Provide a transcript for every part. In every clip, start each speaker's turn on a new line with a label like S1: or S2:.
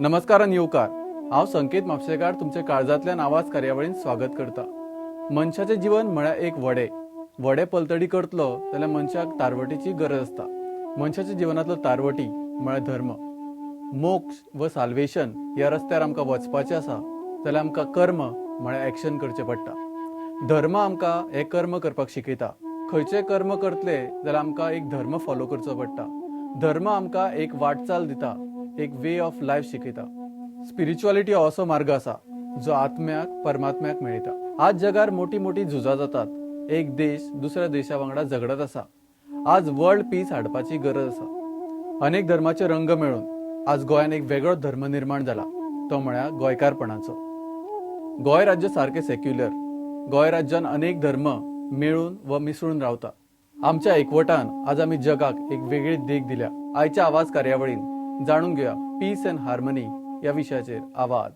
S1: नमस्कार आनी येवकार. हांव संकेत म्हापशेकार तुमचे काळजांतल्यान आवाज कार्यावळीन स्वागत करता. मनशाचें जिवन म्हळ्यार एक व्हडें. व्हडें पलतडी करतलो जाल्यार मनशाक तारवटीची गरज आसता. मनशाच्या जिवनांतलो तारवटी म्हळ्यार धर्म. मोक्ष व साल्वेशन ह्या रस्त्यार आमकां वचपाचें आसा जाल्यार आमकां कर्म म्हळ्यार एक्शन करचें पडटा. धर्म आमकां हें कर्म करपाक शिकयता. खंयचें कर्म करतले जाल्यार आमकां एक धर्म फॉलो करचो पडटा. धर्म आमकां एक वाटचाल दिता, एक वे ऑफ लायफ शिकयता. स्पिरिच्युअलिटी हो असो मार्ग आसा जो आत्म्याक परमात्म्याक मेळयता. आज जगार मोटी मोटी झुजां जातात. एक देश दुसऱ्या देशा वांगडा झगडत आसा. आज वर्ल्ड पीस हाडपाची गरज आसा. अनेक धर्माचे रंग मेळून आज गोंयान एक वेगळो धर्म निर्माण जाला, तो म्हळ्यार गोंयकारपणाचो. गोंय राज्य सारकें सेक्युलर. गोंय राज्यान अनेक धर्म मेळून व मिसळून रावता. आमच्या एकवटान आज आमी जगाक एक वेगळी देख दिल्या. आयच्या आवाज कार्यावळीन जाणून घेवया पीस अँड हार्मनी या विशयाचेर आवाज.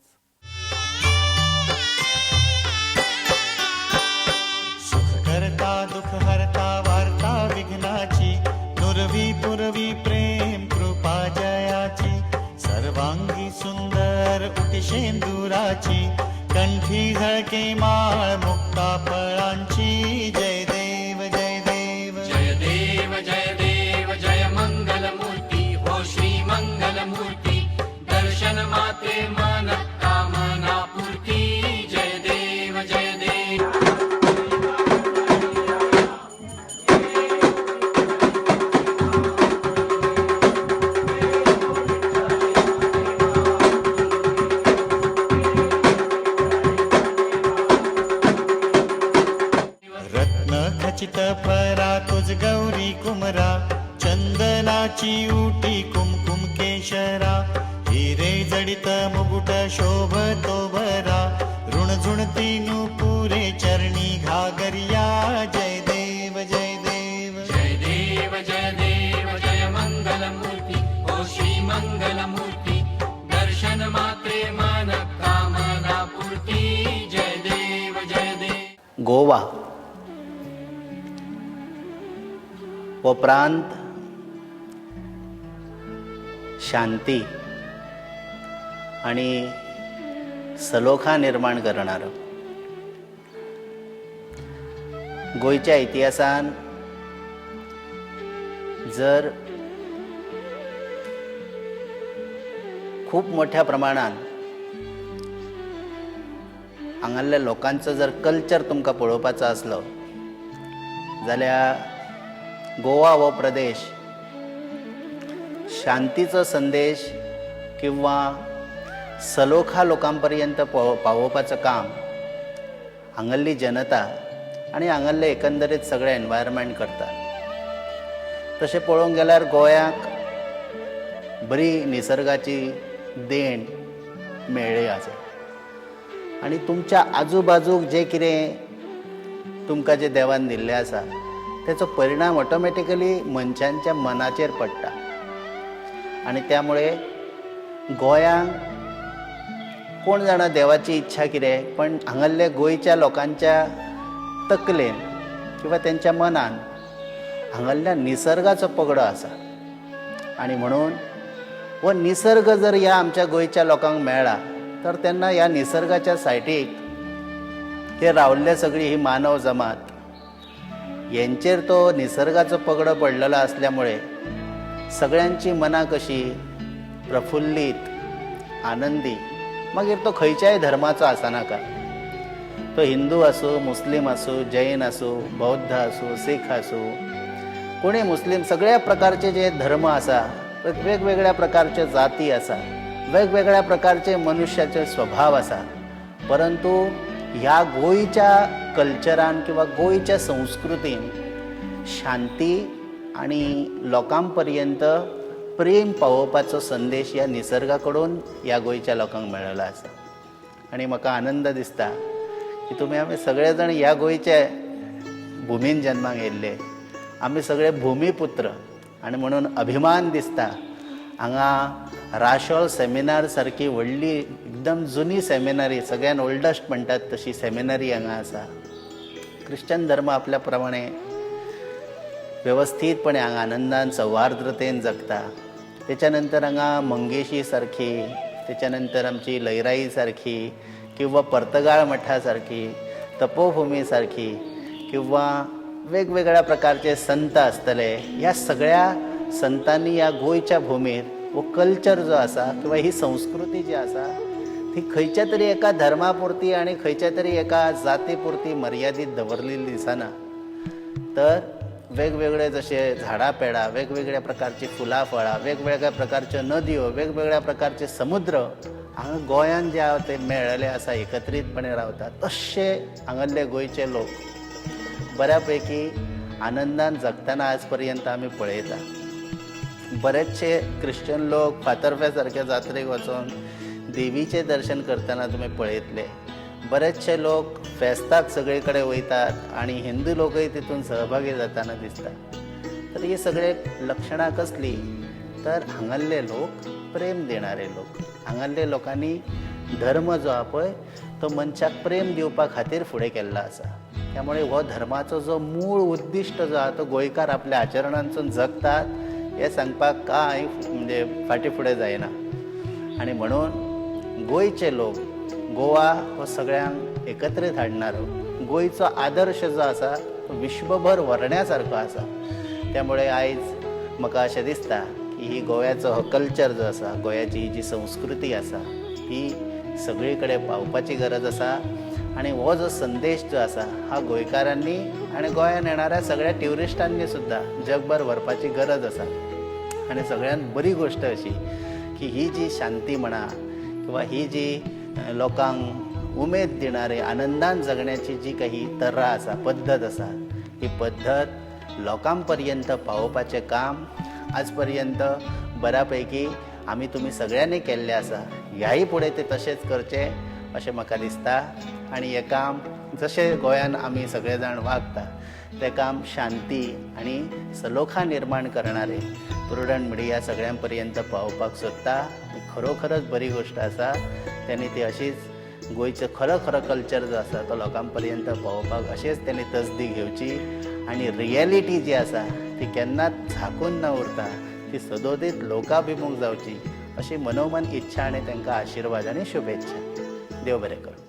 S2: सुख करता दुःख हरता, वार्ता विघ्नाची, नुरवी पुरवी प्रेम कृपा जयाची. सर्वांगी सुंदर उटी शेंदुराची, कंठी झळके माळ मुक्ता फळांची. जय देव जय देव.
S3: जय देव जय देव, जय मंगलमूर्ती, हो श्री मंगलमूर्ती. दर्शन मात्रे मन कामना पूर्ती. जय देव जय देव.
S2: रत्न खचित फरा तुझ गौरी कुमरा, चंदनाची उटी कुमकुम केशरा. हिरे जडित मुकुट शोभतो बरा, ऋणझुणती पुरे चरणी घागरिया. जय देव जय देव.
S3: जय देव जय देव, जय मंगलमूर्ती, हो श्री मंगलमूर्ती. दर्शन मात्रे मन कामना पूर्ती. जय देव जय देव.
S4: गोवा हो प्रांत शांती आणि सलोखा निर्माण करणारो. गोंयच्या इतिहासान जर खूब मोठ्या प्रमाणान हांगासरल्या लोकांचो जर कल्चर तुमकां पळोवपाचो आसलो जाल्यार गोवा हो प्रदेश शांतीचो संदेश किंवा सलोखा लोकां पर्यंत पावोवपाचो काम हांगासरली जनता आनी हांगासरले एकंदरीत सगळें एनवायरमेंट करता. तशें पळोवंक गेल्यार गोंयाक बरी निसर्गाची देण मेळ्ळी आसा आनी तुमच्या आजू बाजूक जें कितें तुमकां जें देवान दिल्लें आसा तेचो परिणाम ऑटोमॅटिकली मनशांच्या मनाचेर पडटा. आनी त्यामुळे गोंयांक कोण जाणा देवाची इच्छा कितें, पण हांगासरल्या गोंयच्या लोकांच्या तकलेन किंवा तेंच्या मनान हांगासरल्या निसर्गाचो पगडो आसा. आनी म्हणून हो निसर्ग जर ह्या आमच्या गोंयच्या लोकांक मेळ्ळा तर तेन्ना ह्या निसर्गाच्या सायटीक हे रावल्ले सगळी ही मानव जमात हेंचेर तो निसर्गाचो पगडो पडलेलो आसल्या मुळे सगळ्यांची मनां कशी प्रफुल्लीत, आनंदी. मागीर तो खंयच्याय धर्माचो आसनाका, तो हिंदू आसूं, मुस्लीम आसूं, जैन आसूं, बौद्ध आसूं, सीख आसूं, कोणी मुस्लीम, सगळ्या प्रकारचे जे धर्म आसा, वेगवेगळ्या प्रकारचे जाती आसा, वेगवेगळ्या प्रकारचे मनुष्याचे स्वभाव आसा, परंतु ह्या गोंयच्या कल्चरान किंवा गोंयच्या संस्कृतीन शांती आणि लोकां पर्यंत प्रेम पावोवपाचो संदेश ह्या निसर्गा कडून ह्या गोंयच्या लोकांक मेळ्ळेलो आसा. आनी म्हाका आनंद दिसता की तुमी आमी सगळे जाण ह्या गोंयच्या भुमीन जन्माक येयल्ले. आमी सगळे भुमीपुत्र आनी म्हणून अभिमान दिसता. हांगा राशोल सेमिनार सारकी व्हडली, एकदम जुनी सेमिनारी, सगळ्यान ओल्डस्ट म्हणटात तशी सेमिनारी हांगा आसा. क्रिश्चन धर्म आपल्या प्रमाणे वेवस्थीतपणे हांगा आनंदान, सौहार्द्रतेन जगता. त्याच्या नंतर हांगा मंगेशी सारखी त्याच्यानंतर आमची लैराई सारखी किंवा पर्तगाळ मठासारखी, तपोभूमीसारखी किंवा वेगवेगळ्या प्रकारचे संत आसतले, ह्या सगळ्या संतांनी ह्या गोंयच्या भुमीर हो कल्चर जो आसा किंवा ही संस्कृती जी आसा ती खंयच्या तरी एका धर्मा पुरती आनी खंयच्या तरी एका जाती पुरती मर्यादीत दवरलेली दिसना. तर वेगवेगळे जशे झाडां पेडां, वेगवेगळ्या प्रकारची फुलां फळां, वेगवेगळ्या प्रकारच्यो नदयो, वेगवेगळ्या प्रकारचे समुद्र हांगा गोंयांत जे आहा ते मेळ्ळेले आसा, एकत्रीतपणे रावतात. तशे हांगासरले गोंयचे लोक बऱ्या पैकी आनंदान जगतना आज पर्यंत आमी पळयता. बरेचशे क्रिश्चन लोक फातर्फ्या सारक्या जात्रेक वचून देवीचें दर्शन करतना तुमी पळयतले. बरेचशे लोक फेस्ताक सगळे कडेन वयतात आनी हिंदू लोकय तितून सहभागी जाताना दिसता. तर ही सगळे लक्षणां कसलीं, तर हांगासरले लोक प्रेम दिणारे लोक. हांगासरले लोकांनी धर्म जो आहा पळय तो मनशाक प्रेम दिवपा खातीर फुडें केल्लो आसा. त्यामुळे हो धर्माचो जो मूळ उद्दिश्ट जो आहा तो गोंयकार आपल्या आचरणांतसून जगतात हें सांगपाक कांय म्हणजे फाटीं फुडें जायना. आनी म्हणून गोंयचे लोक, गोवा हो सगळ्यांक एकत्रीत हाडणारो, गोंयचो आदर्श जो आसा तो विश्वभर व्हरण्या सारको आसा. त्यामुळे आयज म्हाका अशें दिसता की ही गोव्याचो हो कल्चर जो आसा, गोंयाची ही जी संस्कृती आसा ती सगळी कडेन पावपाची गरज आसा. आनी हो जो संदेश जो आसा हा गोंयकारांनी आनी गोंयान येणाऱ्या सगळ्या ट्युरिस्टांनी सुद्दां जगभर व्हरपाची गरज आसा. आनी सगळ्यात बरी गोश्ट अशी की ही जी शांती म्हणा किंवा ही जी लोकांक उमेद दिणारे, आनंदान जगण्याची जी काही तरा आसा, पद्दत आसा, ही पद्दत लोकां पर्यंत पावोवपाचें काम आज पर्यंत बऱ्या पैकी आमी तुमी सगळ्यांनी केल्लें आसा. ह्याय फुडें तें तशेंच करचें अशें म्हाका दिसता. आनी हें काम जशें गोंयान आमी सगळे जाण वागता तें काम शांती आनी सलोखा निर्माण करणारे प्रुडंट मिडिया सगळ्यां पर्यंत पावोवपाक सोदता. ही खरोखरच बरी गोश्ट आसा. तेणी ती अशीच गोंयचो खरो खरो कल्चर जो आसा तो लोकां पर्यंत पावोवपाक अशेंच तेणी तसदी घेवची आनी रियलिटी जी आसा ती केन्नाच झाकून न उरता ती सदोदीत लोकाभिमुख जावची अशी मनोमन इच्छा आनी तांकां आशिर्वाद आनी शुभेच्छा. देव बरें करूं.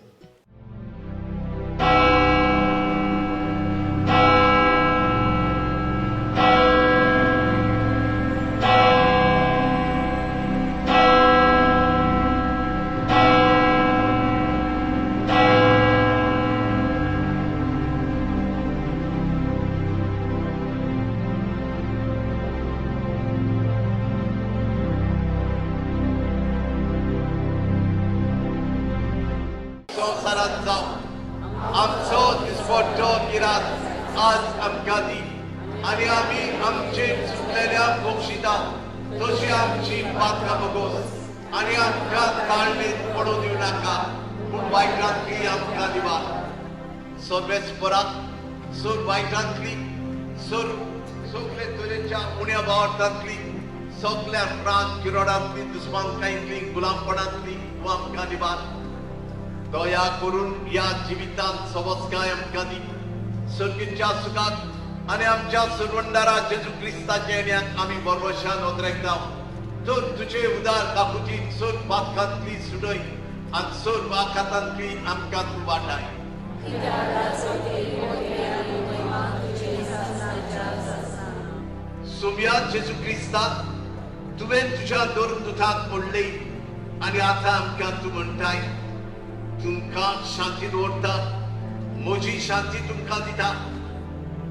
S5: संवसारांत जावं आमचो दिसपट्टो गिरास आज आमकां दी आनी आमी आमचे चुकलेल्या बक्षितात तशी आमची पात्रां भोगोस आनी आमकां ताळणेंत पडूं दिवं नाका, पूण वायटांतली आमकां दिवार. सर्वेस्पराक सर वायटांतली, सर सगळे तरेच्या उण्या भावार्थांतली, सगळ्या प्रांत किरोडांतली, दुस्मानकायेंतली, गुलामपणांतली तूं आमकां दिवार. दया करून ह्या जिवितांत सवस्काय आमकां दी. सर्गीच्या सुखाक आनी आमच्या सुरवंडारा जेजू क्रिस्ताच्या येण्याक आमी बरवशान ओद्रेकता. तर तुजे उदार काकुची सर पातकांतली सुडय आनी सर वाखातांतली आमकां तूं वाटाय. सोम्या जेजू क्रिस्ताक तुवें तुज्या दोन दुताक पडले आनी आतां आमकां तूं म्हणटाय, तुमकां शांती दवरता, म्हजी शांती तुमकां दिता.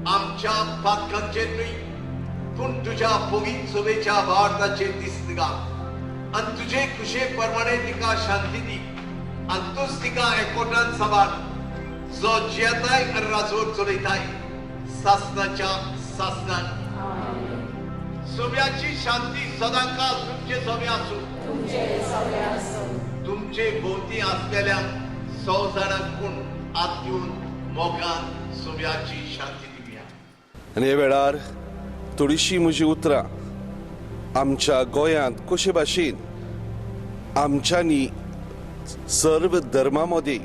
S5: आमच्या पातकांचेर न्हय पूण तुज्या फोगीत सभेच्या भावार्थाचेर दिस्त घाल आनी तुजे खुशे प्रमाणे तिका शांती दी आनी तूंच तिका एकवटान सांबाळ, जो जियेताय आनी राजवट चलयताय सासनाच्या सासनान. सोम्याची शांती सदांकाळ तुमचे सोमे आसूं. तुमचे भोंवती आसलेल्या सौ जाणांक पूण हात दिवन मोगान सोम्याची शांती दिवया.
S6: आनी हे वेळार थोडीशी म्हजी उतरां आमच्या गोंयांत कशे भाशेन आमच्यांनी सर्व धर्मा मदीं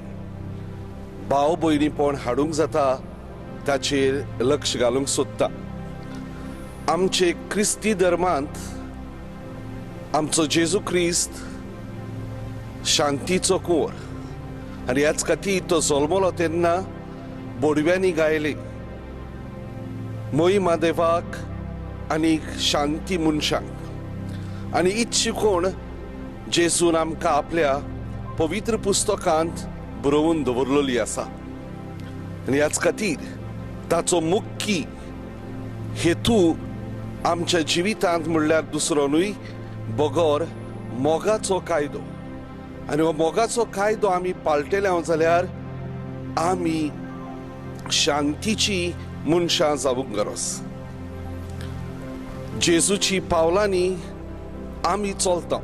S6: भाव भयणीपण हाडूंक जाता ताचेर लक्ष घालूंक सोदता. आमचे क्रिस्ती धर्मांत आमचो जेजू क्रिस्त शांतीचो कुंवर आनी ह्याच खातीर तो जल्मलो तेन्ना बोडव्यांनी गायले मोहिमा देवाक आनी शांती मनशांक. आनी हीच शिकवण जेजून आमकां आपल्या पवित्र पुस्तकांत बरोवन दवरलेली आसा. आनी ह्याच खातीर ताचो मुख्य हेतू आमच्या जिवितांत म्हणल्यार दुसरो न्हय बगर मोगाचो कायदो. आनी हो मोगाचो कायदो आमी पाळटेले जाल्यार आमी शांतीची मनशां जावंक गरज. जेजूची पावलांनी आमी चलता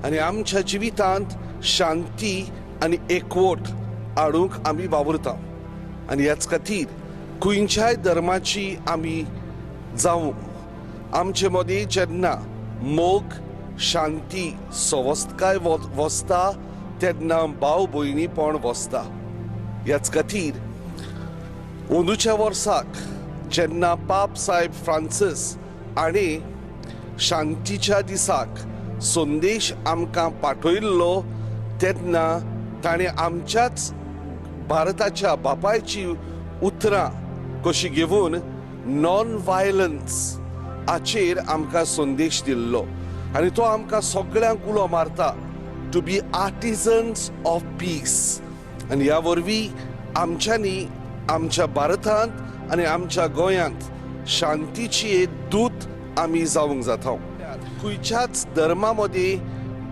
S6: आनी आमच्या जिवितांत शांती आनी एकवट हाडूंक आमी वावुरता. आनी ह्याच खातीर खंयच्याय धर्माची आमी जावं आमचे मदीं जेन्ना मोग शांती सवस्तकाय वसता तेन्ना भाव भयणीपण वसता. ह्याच खातीर अंदूच्या वर्साक जेन्ना पाप साहेब फ्रांसीस आनी शांतीच्या दिसाक संदेश आमकां पाठयल्लो तेन्ना ताणें आमच्याच भारताच्या बापायची उतरां कशी घेवन नॉन वायलन्स हाचेर आमकां संदेश दिल्लो. आनी तो आमकां सगळ्यांक उलो मारता to be artisans of peace. आनी ह्या वरवीं आमच्यांनी आमच्या भारतांत आनी आमच्या गोंयांत शांतीची एक दूत आमी जावंक जाता. खंयच्याच धर्मा मदीं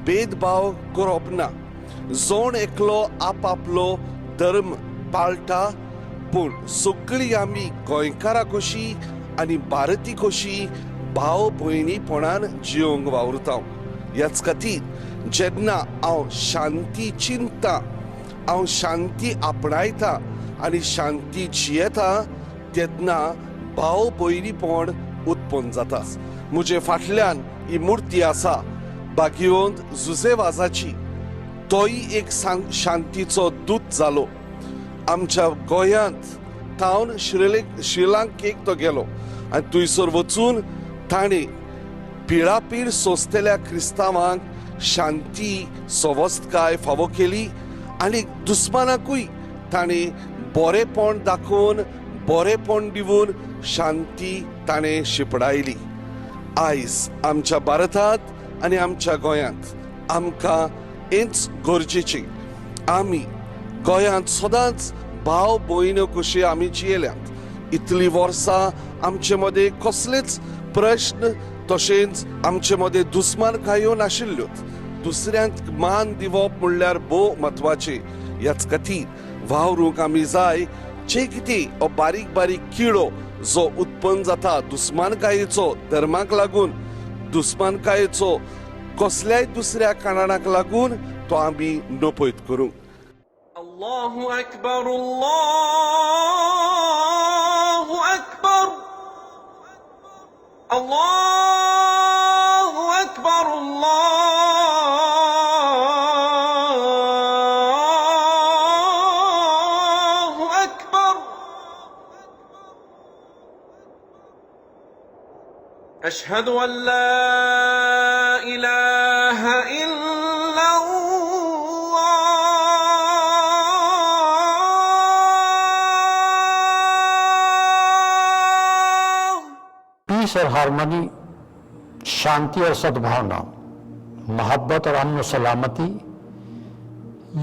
S6: भेदभाव करप ना. जण एकलो आपआपलो धर्म पाळटा पूण सगळीं आमी गोंयकारां कशी आनी भारती कशी भाव भयणीपणान जियोंक वावुरता. ह्याच खातीर जेन्ना हांव शांती चिंतता, हांव शांती आपणायता आनी शांती जियेता तेन्ना भाव भयणीपण उत्पन्न जाता. म्हजे फाटल्यान ही मुर्ती आसा भाग्यवंत जुजे वाजाची. तोय एक शांतीचो दूत जालो. आमच्या गोंयांत तावन श्रीलंकेक तो गेलो आनी थंयसर वचून ताणें पिळापीळ सोंसतल्या क्रिस्तांवांक शांती सवस्तकाय फावो केली आनी दुस्मानाकूय ताणें बरेपण दाखोवन बरेपण दिवन शांती ताणें शिंपडायली. आयज आमच्या भारतांत आनी आमच्या गोंयांत आमकां हेंच गरजेचें. आमी गोंयांत सदांच भाव भयण्यो कशी आमी जियेल्यात. इतलीं वर्सां आमचे मदें कसलेच प्रश्न तशेंच आमचे मदें दुस्मानकायो नाशिल्ल्यो. दुसऱ्यांक मान दिवप म्हणल्यार भोव म्हत्वाचें. ह्याच खातीर वावरूंक आमी जाय जे कितें हो बारीक बारीक किडो जो उत्पन्न जाता दुस्मानकायेचो धर्माक लागून, दुस्मानकायेचो कसल्याय दुसऱ्या कारणाक लागून तो आमी नपयत करूंक.
S7: अल्लाहु अकबर, अल्लाहु अकबर, अल्लाहु अकबर, अल्लाहु अकबर. अशहदु अन ला इलाहा इल्ला
S8: पीस और हारमोनी, शांति और सद्भावना, मोहब्बत और अमन सलामती,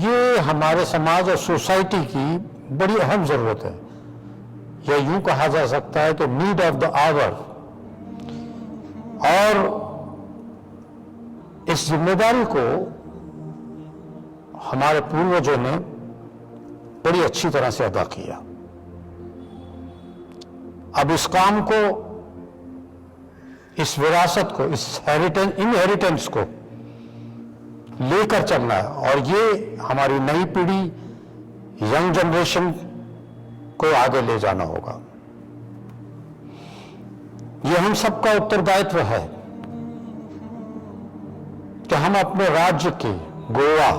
S8: ये हमारे समाज और सोसाइटी की बड़ी अहम ज़रूरत है। यह यूं कहा जा सकता है कि नीड ऑफ the our. और इस जिम्मेदारी को हमारे पूर्वजों ने बड़ी अच्छी तरह से अदा किया। अब इस काम को, इस विरासत को, इस इनहेरिटेंस को लेकर चलना है और ये हमारी नई पीढ़ी, यंग जनरेशन को आगे ले जाना होगा। ये हम सबका उत्तरदायित्व है कि हम अपने राज्य के, गोवा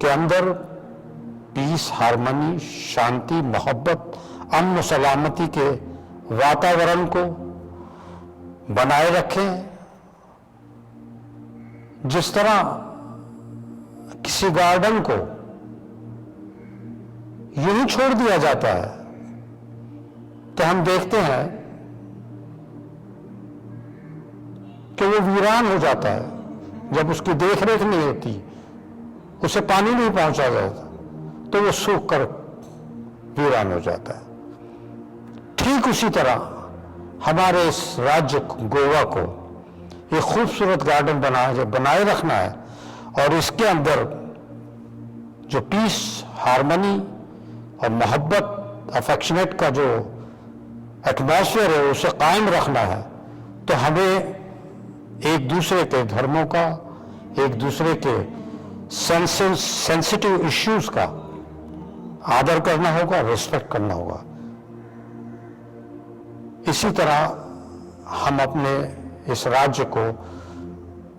S8: के अंदर पीस, हारमोनी, शांति, मोहब्बत, अमन सलामती के वातावरण को बनाए रखें। जिस तरह किसी गार्डन को यूं ही छोड़ दिया जाता है तो हम देखते हैं कि वो वीरान हो जाता है। जब उसकी देखरेख नहीं होती, उसे पानी नहीं पहुंचा जाता, तो वो सूख कर वीरान हो जाता है। ठीक उसी तरह हमारे इस राज्य गोवा को एक खूबसूरत गार्डन बनाए रखना है और इसके अंदर जो पीस, हारमोनी और मोहब्बत, अफेक्शनेट का जो एटमॉस्फेयर है उसे कायम रखना है, तो हमें एक दूसरे के धर्मों का, एक दूसरे के सेंसिटिव इश्यूज का आदर करना होगा, रिस्पेक्ट करना होगा। इसी तरह हम अपने इस राज्य को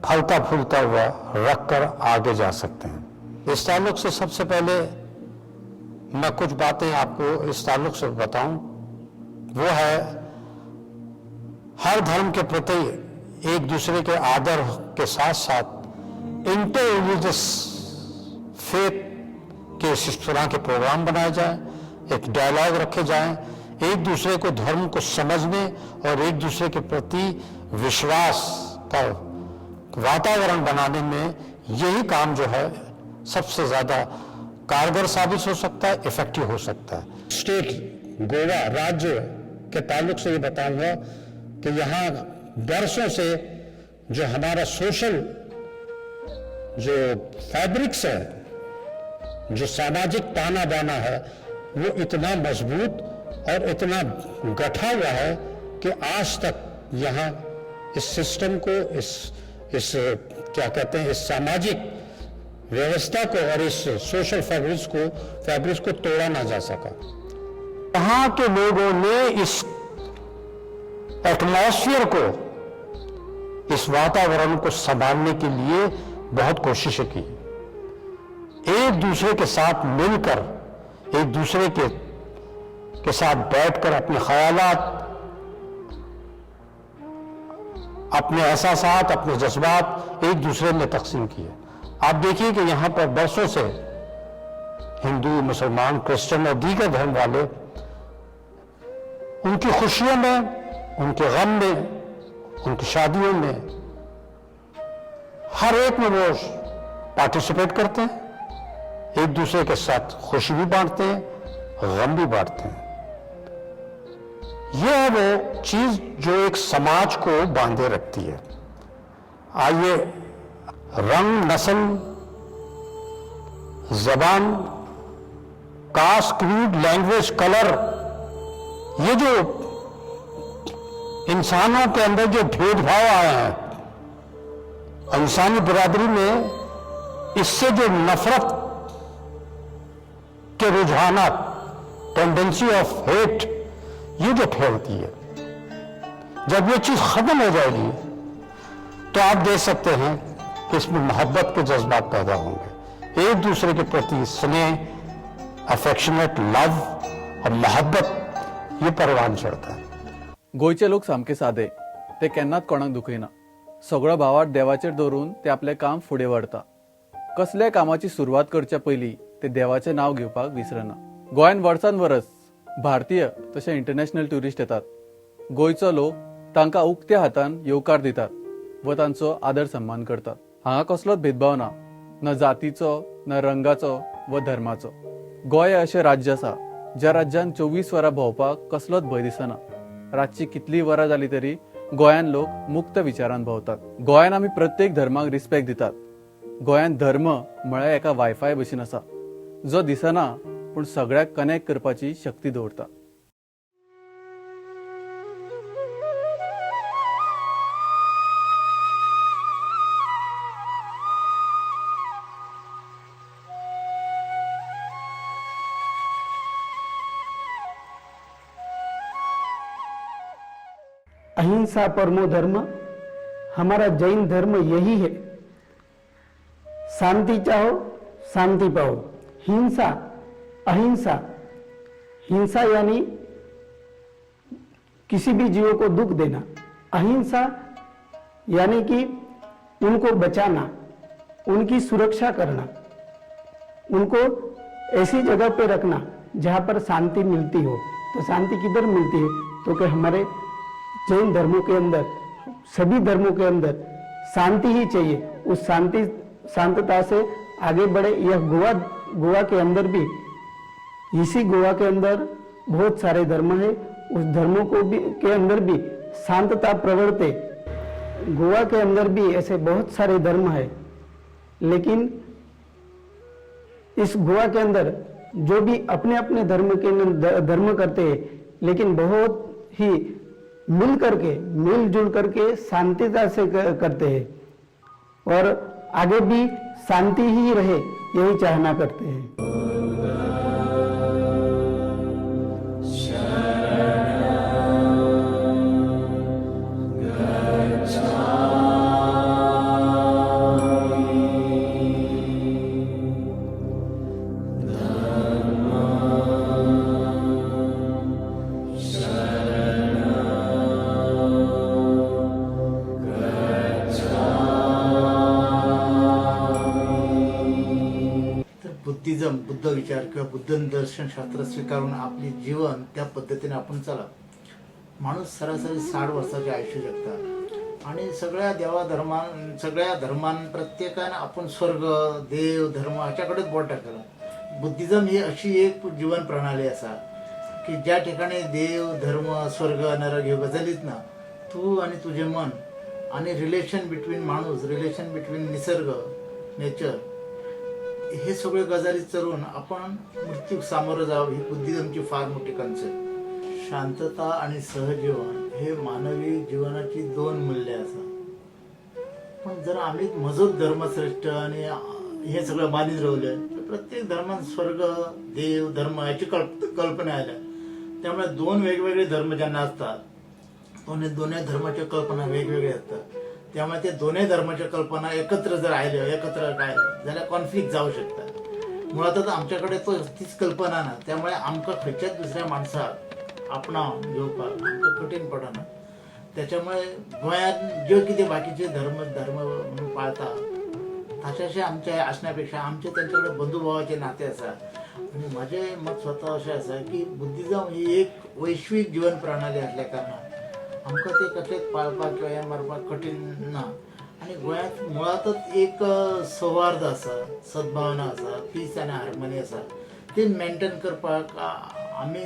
S8: फलता फूलता हुआ रखकर आगे जा सकते हैं। इस ताल्लुक से सबसे पहले मैं कुछ बातें आपको इस ताल्लुक से बताऊं, वो है हर धर्म के प्रति एक दूसरे के आदर के साथ साथ इंटर रिलीजियस फेथ के इस तरह के प्रोग्राम बनाए जाएं, एक डायलॉग रखे जाएं, एक दूसरे को धर्म को समझने और एक दूसरे के प्रति विश्वास का वातावरण बनाने में यही काम जो है सबसे ज़्यादा कारगर साबित हो सकता है, इफेक्टिव हो सकता है। स्टेट गोवा राज्य के ताल्लुक से ये बताऊंगा कि यहाँ बरसों से जो हमारा सोशल जो फैब्रिक्स है, जो सामाजिक ताना बाना है, वो इतना मजबूत और इतना गठा हुआ है कि आज तक यहाँ इस सिस्टम को, इस क्या कहते हैं, इस सामाजिक व्यवस्था को और इस सोशल फैब्रिक्स को तोड़ा ना जा सका। वहां के लोगों ने इस एटमॉस्फेयर को, इस वातावरण को संभालने के लिए बहुत कोशिशें की। एक दूसरे के साथ मिलकर, एक दूसरे के साथ बैठकर अपने ख्यालात, अपने एहसासात, अपने जज्बात एक दूसरे में तकसीम किए। आप देखिए कि यहां पर बरसों से हिंदू, मुसलमान, क्रिश्चियन और दीगर धर्म वाले उनकी खुशियों में, उनके गम में, उनकी शादियों में, हर एक में वो पार्टिसिपेट करते हैं, एक दूसरे के साथ खुशी भी बांटते हैं, गम भी बांटते हैं। यह है वो चीज जो एक समाज को बांधे रखती है। आइए, रंग, नस्ल, जबान, कास्ट, क्रीड, लैंग्वेज, कलर, ये जो इंसानों के अंदर जो भेदभाव आए हैं इंसानी बिरादरी में, इससे जो नफरत के रुझानात, टेंडेंसी ऑफ हेट, ये जो फैलती है, जब ये चीज खत्म हो जाएगी तो आप देख सकते हैं कि इसमें मोहब्बत के जज्बात पैदा होंगे, एक दूसरे के प्रति स्नेह, अफेक्शनेट लव और मोहब्बत, ये परवान चढ़ता है।
S1: गोंयचे लोक सामके सादे. ते केन्नाच कोणाक दुखयना. सगळो भावार्थ देवाचेर दवरून ते आपलें काम फुडें व्हरता. कसल्याय कामाची सुरवात करच्या पयलीं ते देवाचें नांव घेवपाक विसरना. गोंयान वर्सान वरस भारतीय तशें इंटरनॅशनल ट्युरिस्ट येतात. गोंयचो लोक तांकां उक्त्या हातान येवकार दितात व तांचो आदर सन्मान करतात. हांगा कसलोच भेदभाव ना, न जातीचो, न रंगाचो व धर्माचो. गोंय अशें राज्य आसा ज्या राज्यान 24 वरां भोंवपाक कसलोच भंय दिसना. रातची कितलीय वरां जाली तरी गोंयान लोक मुक्त विचारान भोंवतात. गोंयान आमी प्रत्येक धर्माक रिस्पेक्ट दितात. गोंयान धर्म म्हळ्यार एका वायफाय भशेन आसा, जो दिसना पूण सगळ्याक कनेक्ट करपाची शक्ती दवरता.
S9: अहिंसा परमो धर्म, हमारा जैन धर्म यही है। शांति चाहो, शांति पाओ। हिंसा, अहिंसा, हिंसा यानी किसी भी जीव को दुख देना, अहिंसा यानी कि उनको बचाना। उनकी सुरक्षा करना, उनको ऐसी जगह पे रखना जहाँ पर शांति मिलती हो। तो शांति किधर मिलती है? तो कि हमारे जैन धर्मों के अंदर, सभी धर्मों के अंदर शांति ही चाहिए। उस शांति शांतता से आगे बढ़े। यह गोवा गोवा के अंदर भी, इसी गोवा के अंदर बहुत सारे धर्म है, उस धर्मों को भी के अंदर भी शांतता प्रवर्ते। गोवा के अंदर भी ऐसे बहुत सारे धर्म है, लेकिन इस गोवा के अंदर जो भी अपने अपने धर्म के धर्म करते हैं, लेकिन बहुत ही मिल करके, मिलजुल करके शांतिता से करते हैं और आगे भी शांति ही रहे, यही चाहना करते हैं।
S10: बुद्धिझम, बुद्ध विचार किंवा बुद्ध दर्शनशास्त्र स्वीकारून आपले जीवन त्या पद्धतीने आपण चला। माणूस सरासरी 60 वर्षाचे आयुष्य जगतात आणि सगळ्या देवाधर्मान, सगळ्या धर्मान प्रत्येकानं आपण स्वर्ग, देव, धर्म ह्याच्याकडेच बोट टाकलं। बुद्धिझम ही अशी एक जीवन प्रणाली असा की ज्या ठिकाणी देव, धर्म, स्वर्ग, नरक ह्यो गजालीच ना, तू आणि तुझे मन आणि रिलेशन बिटवीन माणूस, रिलेशन बिटवीन निसर्ग, नेचर, हे सगळे गजाली चरून आपण मृत्यूक सामोरं जावं ही बुद्धिझमची फार मोठी कन्सेप्ट। शांतता आणि सहजीवन हे मानवी जीवनाची दोन मूल्य आसा, पण जर आम्ही म्हजोच धर्मश्रेष्ठ आणि हे सगळं मानीत रावले तर प्रत्येक धर्मान स्वर्ग, देव, धर्म याची कल्पना आल्या। त्यामुळे दोन वेगवेगळे धर्म ज्यांना असतात दोन्ही धर्माच्या कल्पना वेगवेगळ्या असतात, त्यामुळे ते दोन्ही धर्माच्या कल्पना एकत्र जर आल्या, एकत्र काय जाल्यार कॉन्फ्लिक्ट जावं शकता। मुळातच आमच्याकडे तो तीच कल्पना ना, त्यामुळे आमकां खंयच्याच दुसऱ्या माणसाक आपणावन घेवपाक आमकां कठीण पडना। त्याच्यामुळे गोंयांत ज्यो कितें बाकीचे धर्म धर्म म्हणून पाळता ताच्याशी आमच्या आसण्यापेक्षा आमचे तेंच्या कडेन बंधुभावाचे नाते आसा। आनी म्हाजें मत स्वता अशें आसा की बुद्धिझम ही एक वैश्वीक जीवन प्रणाली आसल्या कारणान आमकां ते कसलेच पाळपाक किंवा हें मारपाक कठीण ना। आनी गोंयांत मुळातच एक सौहार्द आसा, सद्भावना आसा, पीस आनी हार्मनी आसा, ती मेंटेन करपाक आमी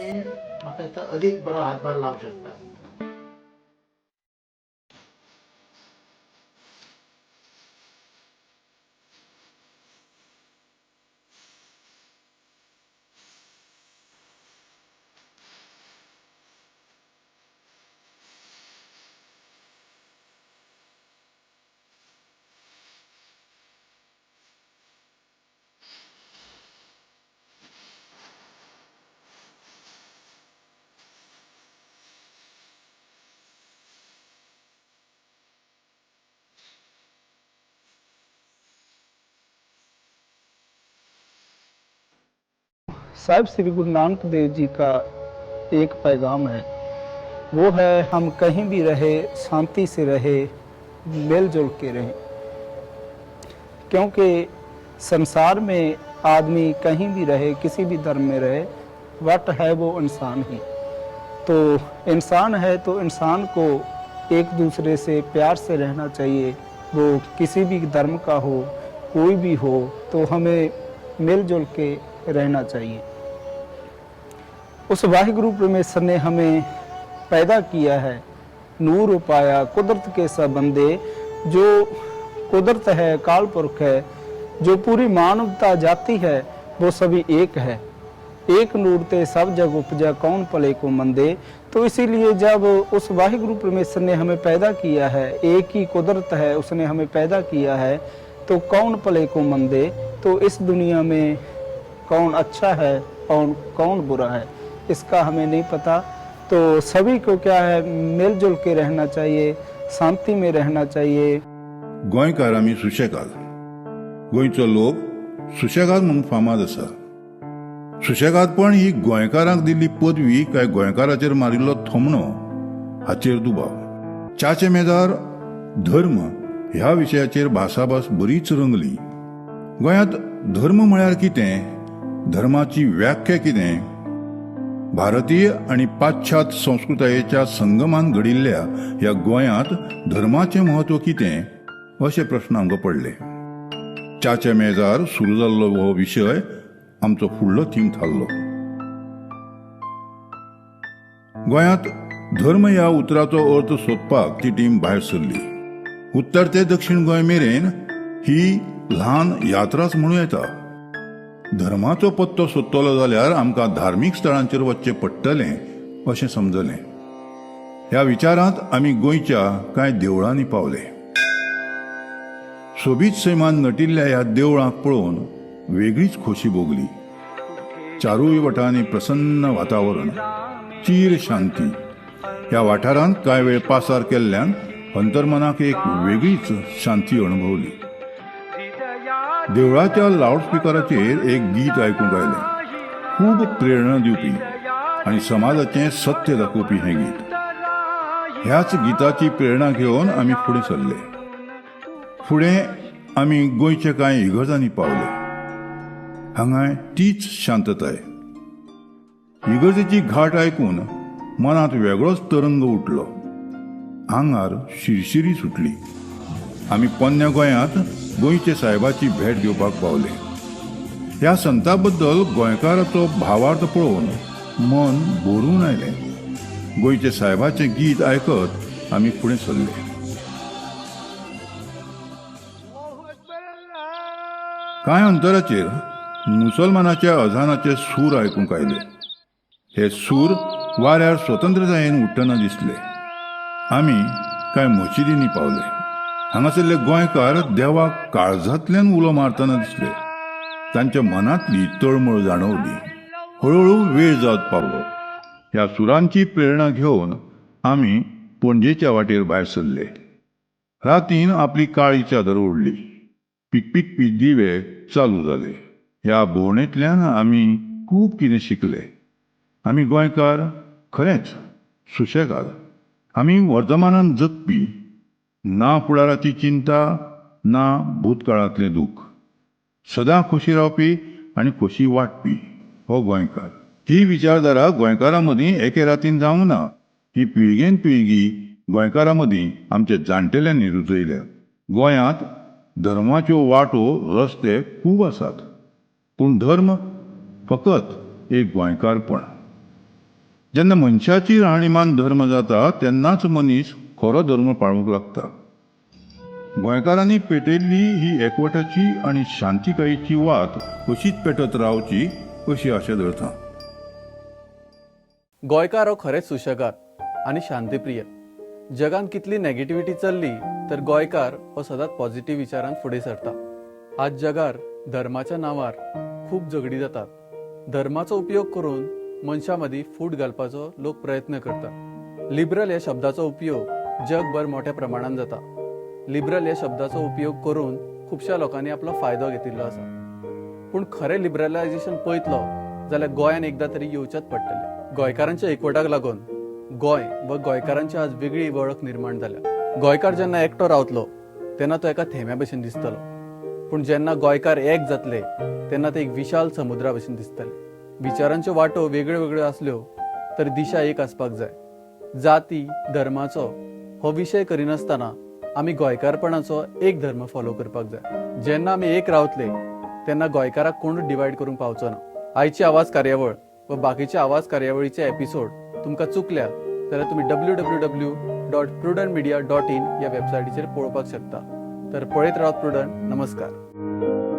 S10: म्हाका दिसता अदीक बरो हातभार लावंक शकता।
S11: साहिब श्री गुरु नानक देव जी का एक पैगाम है, वो है हम कहीं भी रहे शांति से रहे, मिलजुल के रहें, क्योंकि संसार में आदमी कहीं भी रहे, किसी भी धर्म में रहे, what है वो इंसान ही। तो इंसान है तो इंसान को एक दूसरे से प्यार से रहना चाहिए, वो किसी भी धर्म का हो, कोई भी हो, तो हमें मिलजुल के रहना चाहिए। उस वाहिगुरु परमेश्वर ने हमें पैदा किया है, नूर उपाया कुदरत के सब बंदे, जो कुदरत है, काल पुरख है, जो पूरी मानवता जाती है, वो सभी एक है। एक नूर ते सब जग उपजा, कौन पले को मंदे। तो इसीलिए जब उस वाहिगुरु परमेश्वर ने हमें पैदा किया है, एक ही कुदरत है, उसने हमें पैदा किया है, तो कौन पले को मंदे। तो इस दुनिया में कौन अच्छा है और कौन बुरा है, इसका हमें नहीं पता। तो सभी को क्या है, मिलजुल के रहना चाहिए, शांति में रहना चाहिए।
S12: गोंयकार आमी सुशेगाद, गोंयचो लोक सुशेगाद म्हणून फामाद आसा। सुशेगादपण ही गोंयकारांक दिल्ली पदवी काय गोंयकाराचेर मारिल्लो थोमणो हाचेर दुबाव। च्याचे मेजार धर्म ह्या विशयाचेर भासाभास बरीच रंगली। गोंयांत धर्म म्हळ्यार कितें, धर्माची व्याख्या कितें, भारतीय आनी पाश्चात्य संस्कृतायेच्या संगमान घडिल्ल्या ह्या गोंयांत धर्माचें म्हत्व कितें अशे प्रस्न आमकां पडले. च्याच्या मेजार सुरू जाल्लो हो विशय आमचो फुडलो थीम थारलो. गोंयांत धर्म ह्या उतराचो अर्थ सोदपाक ती टीम भायर सरली. उत्तर ते दक्षिण गोंय मेरेन ही ल्हान यात्राच म्हणूं येता. धर्माचो पत्तो सोदतलो जाल्यार आमकां धार्मीक स्थळांचेर वचचें पडटलें अशें समजलें. ह्या विचारांत आमी गोंयच्या कांय देवळांनी पावले. सोबीत सैमान नटिल्ल्या ह्या देवळांक पळोवन वेगळीच खोशी भोगली. चारूय वटांनी प्रसन्न वातावरण, चीर शांती. ह्या वाठारांत कांय वेळ पासार केल्ल्यान अंतर्मनाक एक वेगळीच शांती अणभवली. देवळाच्या लावडस्पिकराचेर एक गीत आयकूंक आयलें. खूब प्रेरणा दिवपी आनी समाजाचें सत्य दाखोवपी हें गीत. ह्याच गीताची प्रेरणा घेवन आमी फुडें सरले. फुडें आमी गोंयच्या कांय इगर्जांनी पावले. हांगाय तीच शांतताय. इगर्जेची घाट आयकून मनांत वेगळोच तरंग उठलो. आंगार शिरशिरी सुटली. आमी पोन्न्या गोंयांत गोंयचे साहेबाची भेट घेवपाक पावले. ह्या संता बद्दल गोंयकाराचो भावार्थ पळोवन मन भरून आयलें. गोंयचे साहेबाचें गीत आयकत आमी फुडें सरले. कांय अंतराचेर मुसलमानाच्या अजानाचे सूर आयकूंक आयले. हे सूर वाऱ्यार स्वतंत्रतायेन उठ्ठना दिसले. आमी कांय मशिदींनी पावले. हांगासरले गोंयकार देवाक काळजांतल्यान उलो मारतना दिसले. तांच्या मनांतली तळमळ जाणवली. हळुहळू वेळ जावत पावलो. ह्या सुरांची प्रेरणा घेवन आमी पणजेच्या वाटेर भायर सरले. रातीन आपली काळी चादर ओडली. पिकपिकपी दिवे चालू जाले. ह्या भोंवडेंतल्यान आमी खूब कितें शिकले. आमी गोंयकार खरेंच सुशेगाद. आमी वर्तमानांत जगपी. ना फुडाराची चिंता, ना भूतकाळांतलें दूख. सदां खोशी रावपी आनी खोशी वांटपी हो गोंयकार. ही विचारधारा गोंयकारां मदीं एके रातीन जावंक ना. ही पिळगेन पिळगी गोंयकारां मदीं आमच्या जाणटेल्यांनी रुजयल्या. गोंयांत धर्माच्यो वाटो, रस्ते खूब आसात. पूण धर्म फकत एक गोंयकारपण. जेन्ना मनशाची राहणीमान धर्म जाता तेन्नाच मनीस खरो धर्म पाळूंक लागता. गोंयकारांनी पेटयल्ली ही एकवटाची आनी शांतिकायेची वात अशीच पेटत रावची अशी आशा धरता.
S1: गोंयकार हो खरेंच सुशेगाद आनी शांतीप्रिय. जगांत कितली नेगेटिविटी चल्ली तर गोंयकार हो सदांच पॉझिटिव्ह विचारान फुडें सरता. आज जगार धर्माच्या नांवार खूब झगडीं जातात. धर्माचो उपयोग करून मनशां मदीं फूट घालपाचो लोक प्रयत्न करतात. लिबरल ह्या शब्दाचो उपयोग जगभर मोठ्या प्रमाणान जाता. लिबरल ह्या शब्दाचो उपयोग करून खुबश्या लोकांनी आपलो फायदो घेतिल्लो आसा. पूण खरें लिबरलायजेशन पळयतलो जाल्यार गोंयान एकदां तरी येवचेंच पडटलें. गोंयकारांच्या एकवटाक लागून गोंय व गोंयकारांची आज वेगळी वळख निर्माण जाल्या. गोंयकार जेन्ना एकटो रावतलो तेन्ना तो एका थेंब्या भशेन दिसतलो. पूण जेन्ना गोंयकार एक जातले तेन्ना ते एक विशाल समुद्रा भशेन दिसतले. विचारांच्यो वाटो वेगळ्यो वेगळ्यो आसल्यो तर दिशा एक आसपाक जाय. जाती धर्माचो हो विशय करिनासतना आमी गोंयकारपणाचो एक धर्म फॉलो करपाक जाय. जेन्ना आमी एक रावतले तेन्ना गोंयकाराक कोणूच डिवायड करूंक पावचो ना. आयची आवाज कार्यावळ व बाकीचे आवाज कार्यावळीचे एपिसोड तुमकां चुकल्या जाल्यार तुमी W W W dot Prudent media dot in ह्या वेबसायटीचेर पळोवपाक शकता. तर पळयत रावात प्रुडंट. नमस्कार.